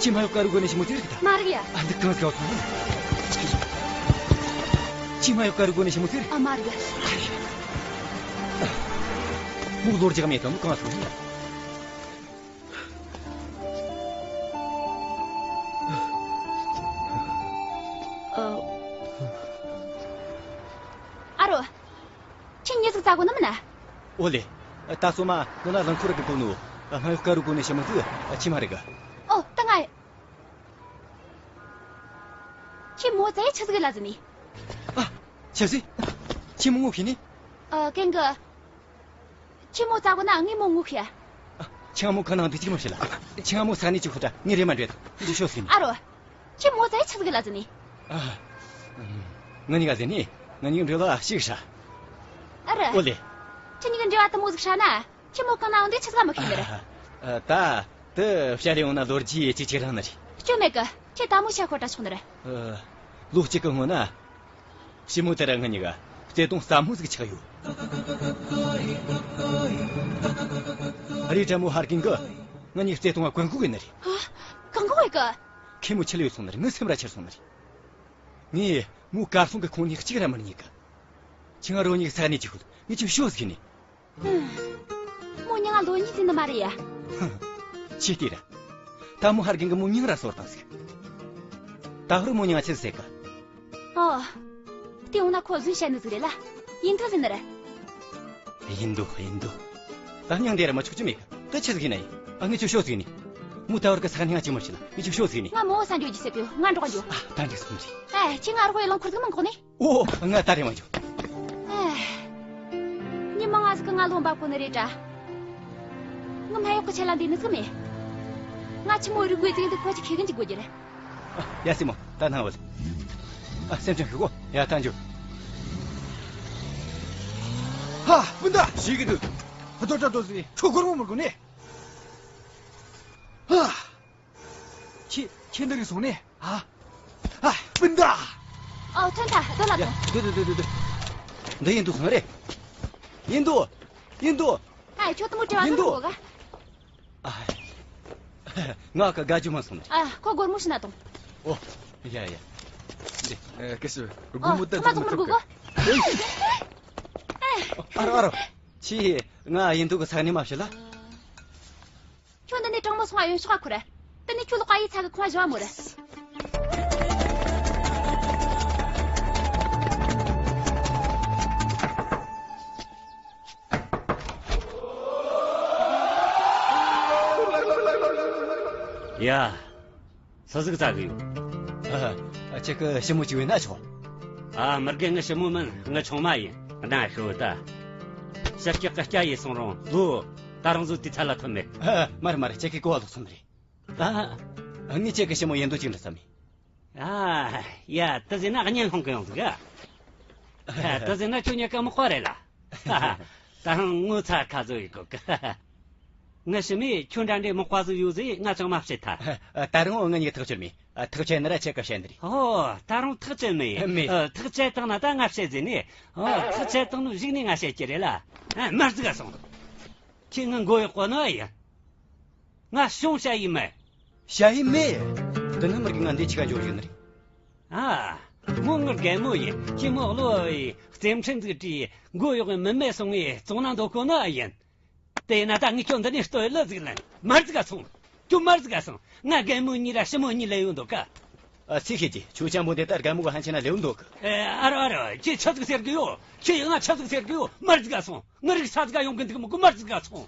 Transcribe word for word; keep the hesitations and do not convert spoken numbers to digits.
ཁྱི་མ་གཡོག་ཀ་རུ་གོ་ནས་ཞི་མོ་ཟེར་གི་ད། མ་རེད་ཡ། ཨ་འདི་གང་ཟིག་ག་སོང་། ཁྱི་མ་གཡོག་ཀ་རུ་གོ་ནས་ཞི་མོ་ཟེར། ཨ་མ་རེད་ཡ། མོ་ལོ་རྒྱག་མེད་དམ་གང་སོང་། ཨ། ཨ་རོ། ཁྱི་མྱི་ཟིག་བཙལ་གོ་ནི་མིན་ན། ཨོ་ལེ། ད་སོ་མ་ནོ་ན་རླངས་འཁོར་གི་གོ་ནོ། ང་གཡོག་ཀ་རུ་གོ་ནས་ཞི་མོ་ཟིག་ཁྱི་མ་རེད་གི། ཨོ་ད་ང་། ཁྱི་མོ་ཙེ་ཆི་ཟིག་ལ་ཟིན་ནི། ཨ། ཆི་ཟིག་ཁྱི་མོ་ངོ་ཤེས་ནི། ཨ་གན་གི། ཁྱི་མོ་ཙ་གོ་ན་ངའི་མོ་ངོ་ཤེས། ཨ། ཁྱི་མོ་གང་ན་འདི་གཅིག་མ་ཤེས་ལ། ཁྱི་མོ་ས་ནི་གཅིག་ཁོ་ད་ངའི་རེ་མ་འདྲེད་འདི་ཤོད་ཟིན་ནི། ཨ་རོ། ཁྱི་མོ་ཙེ་ཆི་ཟིག་ལ་ཟིན་ནི། ཨ། ང་གཉིས་ཀ་ཟིན་ནི། ང་གཉིས་འབྲེལ་བ་ཞིག་ཧྲ། ཨ་ར། ཨོ་ལེ། ཁྱི་གཉིས་ཀྱི་འབྲེལ་བ་དུ་མོ་ཟིག་ཧྲ་ན། ཁྱི་མོ་གང་ན་འོང་དེ་ཆི་ཟིག་མི་ཤེས་ནི་རེད། ཨ། ད། དེ་བཤད་རེ་འོང་ན་ལོ་རྒྱུས་ཅིག་ཅིག་རང་ནི་རེད། སྐྱོན་མེད་གི། ཁྱེད་ད་མོ་ཤ་ཁོ་ཏྲ་ཆོག་ནི་རེད། ཨ། ལོ་གཅིག་གི་སྔོན་ན། ཞི་མོ་དེ་ར་ང་གཉིས་ཀ་བརྩེ་དུང་ཟབ་མོ་ཟིག་ཆགས་ཡོད། རི་དྲ་མོ་ཧར་གིན་གི་ང་གཉིས་བརྩེ་དུང་བ་གོན་གོ་གི་ནི་རེད། ཨ། གང་གོ་གི། ཁྱི་མོ་ཆི་ལ་ཡོད་སོང་ནི་རེད། ངའི་སེམས་ར་ཆེར་སོང་ནི་རེད། ངས་མོ་གར་སོང་གི་ཁོང་གཉིས་གཅིག་ར་མི་རྙེད་གི། ཁྱི་ང་རོ་གཉིས་ས་གནས་ཀྱི་ཁུལ་ངས་ཁྱི་ཤོད་ཟིག་ནི། ཧུམ། མོ་མྱི་ང་ལོ་གཉིས་ཟིན་ནི་མ་རེད་ཡ། ཧུམ། ཆི་དེ་ར། ད་མོ་ཧར་གིན་གི་མོ་མྱིང་ར་སོར་བཏང་ཟིག་ད་ཧུར་མོ་མྱིང་ང་ཆི་ཟེར་གི། ཨོ། དེ་འོང་ན་ཁོ་གཟུགས་བཤད་ནི་ཟིག་རེད་ལ། ཡིན་དུ་ཟིན་ནི་རེད། ཡིན་དུ་ཡིན་དུ། ད་མྱིང་དེ་ར་མ་ཆོག་ཅི་མེད་གི། ད་ཆི་ཟིག་ཡིན་ན་ཡིན། ཨ་ངས་ཁྱི་ཤོད་ཟིག་ནི། མོ་ད་ཧུར་གི་ས་གནས་ང་ཅི་མ་ཤེས་ལ་ངས་ཁྱི་ཤོད་ཟིག་ནི། ང་མོ་བོ་ས་འགྱོ་རྒྱུ་ཟེར་གི་ཡོད། ང་འགྲོ་གི་འགྱོ། ཨ་ད་འགྲིག་སོང་རེད། ཨེ་ཁྱི་ང་རོ་ཁོའི་རླངས་འཁོར་ཟིག་མང་གོ་ནི། ཨོ། ང་ད་རེ་མ་འཇུ། ཨེ། ཉི་མ་ང་ཟིག་གི་ང་ལོ་འབབ་གོ་ནི་རེད་དྲ། ང་མ་གཡོག་གི་ཆེད་ལ་འདི་ནི་ཟིག་མེད། ང་ཆི་མོ་རིག་དགོས་ཟིག་འདི་ཁོ་ཅི་ཁེ་གི་འཇིག་དགོས་རྒྱུ་རེད། ཨ། ཡ་སི་མོ་ད་ནང་བ་ལ། ཨ་སེམས་ཅན་ཤི་གོ་ཡ་ཐང་འཇུ། ཧ་སྤུན་ཟླ་ཞིག་གི་འདུག་ཧ་ཏོ་ཏྲ་ཏོ་ཟི་ཁྱོད་སྒོར་མོ་མི་དགོས་ནི། ཧ། ཁྱེད་ཁྱེད་འདི་རིག་སོང་ནས་ཨ། ཨ་སྤུན་ཟླ། ཨོ་ཐོན་ཐ་སྡོད་ལ་ཡ་དང་། སྡོད་སྡོད་སྡོད་སྡོད། འདི་ཡིན་འདུག་སོང་རེད། ཡིན་འདུག་ཡིན་འདུག་ཨ་ཁྱོད་དུ་མོ་དྲི་བ་ཡིན་འདུག་ཐོན་གོ་ག་ཨ། ང་ག་དགའ་རྒྱུ་མ་སོང་རེད། ཨ་ཁོ་སྒོར་མོ་ཤི་ན་དང་། ཨོ། ཡ་ཡ། འདི། ཨ་སྐུ་ཞབས་སྒོར་མོ་ད་ཨ་ཐོ་མ་ཐོ་མ་རུ་གོ་ག་ཨ་རོ་ཨ་རོ། ཆི། ང་ཡིན་འདུག་གི་ས་ནས་མ་ཤི་ལ། ཁྱོད་འདི་ནས་དྲང་མོ་སོང་ཨ་ཡོན་ཤོག་ཨ་ཁུ་ར། དེ་ནས་ཁྱོད་ལོག་ཨ་ཡི་ཚ་གི་ཁོང་ཨ་བཞི་བ་མོ་ར། ཡ། སུ་ཟིག་བཙལ་གི་ཡོད། ཨ། ཁྱེད་ཀྱི་ཞི་མོ་ཅིག་ཡོད་ན་ཆོག་ཨ་མི་རྒན་ངའི་ཞི་མོ་མིན་ངའི་ཆུང་མ་ཡིན། གནའ་ཤི་བོ་ད། ཤར་སྐྱག་གི་སྐྱ་ཡིས་སོང་རུང་ལོ། ད་རང་བཟོ་དུས་ཚད་ལ་ཐུབ་མེད། ཨ། མ་རེད་མ་རེད་ཁྱེད་ཀྱི་གོ་བ་ལོག་སོང་རེད། ཨ། ངས་ཁྱེད་ཀྱི་ཞི་མོ་ཡིན་དོ་ཅིག་འདྲི་བསམ་མེད། ཨ། ཡ་ད་ཟེར་ན་གཉེན་སློང་གི་ཡོང་ཟིག་ཨ། ད་ཟེར་ན་ཁྱོད་ཉེ་ཀ་མི་ཁོ་རེད་ལ། ད་རང་ངོ་ཚ་ཁ་བཟོ་ཡི་གོ་གི། ངའི་ཞི་མོས་ཁྱོད་འདྲ་འདྲའི་མག་པ་ཟིག་ཡོད་ཟེར་ང་ཅང་མ་བཤད་ཐལ། ད་རུང་ང་གཉིས་ཐག་ཆོད་མེད། ཐག་ཆད་ན་ར་ཁྱེད་ཀ་བཤད་ནི་རེད། ཨོ། ད་རུང་ཐག་ཆད་མེད། མེད། ཐག་ཆད་བཏང་ན་ད་ང་བཤད་ཟེར་ནི། ཨོ། ཐག་ཆད་བཏང་ནོ་གཞུག་ནས་ང་བཤད་ཀྱི་རེད་ལ། མར་ཟིག་ག་སོང་། ཁྱེད་ང་མགོ་གཡོག་གོ་ནོ་ཡིན། ང་ཞུང་ཞ་ཡི་མེད། ཞ་ཡི་མེད། འདི་ནི་མི་རྒན་ང་འདི་ཆི་ག་འཇོག་རྒྱུ་ནི་རེད། ཨ། མོ་ངའི་རྒན་མོ་ཡིན། ཁྱེད་མོ་བློ་ཡི་རྩེད་འཕྲིན་ཟིག་བྲིས་མགོ་གཡོག་གི་མི་མེད་སོང་ངས་བཙོང་ན་འདོད་གོ་ནི་ཡིན། དེ་ན་ད་ངས་ཁྱོད་འདི་ནས་ལྟོས་ལི་ཟིག་ལན་མར་ཟིག་ག་སོང་། ཁྱོད་མར་ཟིག་ག་སོང་། ང་རྒན་མོ་གཉིས་ར་ཞི་མོ་གཉིས་ལས་ཡོད་འདུག་ག་ཨ། ཚེ་ཤེས་ཀྱི་ཁྱོད་ཅང་པོ་འདི་ལྟར་རྒན་མོ་ག་ཧན་ཆེ་ན་ལེའུ་འདུག་གི་ཨ་རོ་ཨ་རོ། ཁྱེད་ཆི་ཟིག་ཟེར་གི་ཡོད། ཁྱེད་ཡང་ང་ཆི་ཟིག་ཟེར་གི་ཡོད། མར་ཟིག་ག་སོང་། ངའི་རིག་ས་ཟིག་ག་ཡོང་གི་འདུག་མི་གོ་མར་ཟིག་ག་སོང་།